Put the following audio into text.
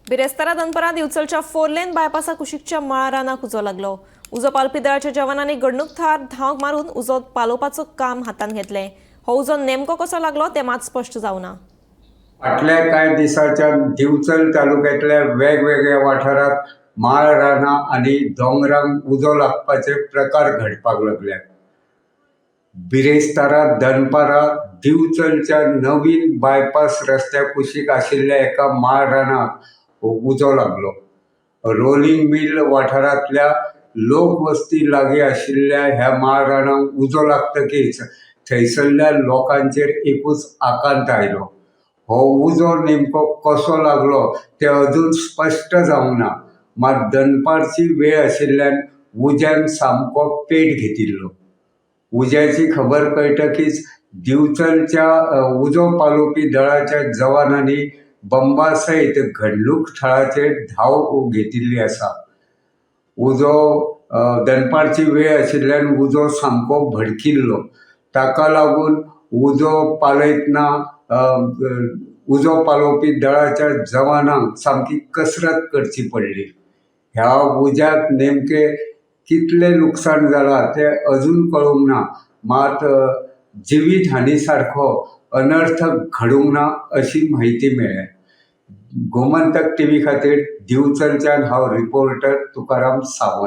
बिरेस्तारा दनपरां दिवचलच्या four lane बायपासा कुशीकच्या मळा रानाक उजो लागलो. उजो पालोवपी दळाच्या जवानांनी घडणूक थळार धांव मारून उजो पालोवपाचो काम हातांत घेतलें. हो उजो नेमको कसो लागलो तें मात स्पश्ट जावना. फाटल्या कांय दिसांच्यान दिवचल तालुक्यांतल्या वेगवेगळ्या वाठारांत माळ रानां आनी दोंगरांक उजो लागपाचे प्रकार घडपाक लागल्यात. बिरेस्तारा दनपारां दिवचलच्या नवीन बायपास रस्त्या कुशीक आशिल्ल्या एका माळ रानाक उजो लागलो. रोलिंग मिल वाठारांतल्या लोकवस्ती लागीं आशिल्ल्या ह्या माळ रानाक उजो लागतकीच थंयसरल्या लोकांचेर एकूच आकांत आयलो. हो उजो नेमको कसो लागलो तें अजून स्पश्ट जावंक ना. मात दनपारची वेळ आशिल्ल्यान उज्यान सामको पेट घेतिल्लो. उज्याची खबर कळटकीच दिवचलच्या उजो पालोवपी दळाच्या जवानांनी बंबा सयत घडणूक थळाचेर धांव घेतिल्ली आसा. उजो दनपारची वेळ आशिल्ल्यान उजो सामको भडकिल्लो. ताका लागून उजो पालयतना उजो पालोवपी दळाच्या जवानांक सामकी कसरत करची पडली. ह्या उज्याक नेमकें कितलें लुकसाण जालां तें अजून कळूंक ना. मात जिवीत हानी सारको अनर्थ घडूंक ना अशी म्हायती मेळ्ळ्या. गोमंतक टीव्ही खातीर दिवचलच्यान हांव रिपोर्टर तुकाराम सावंत.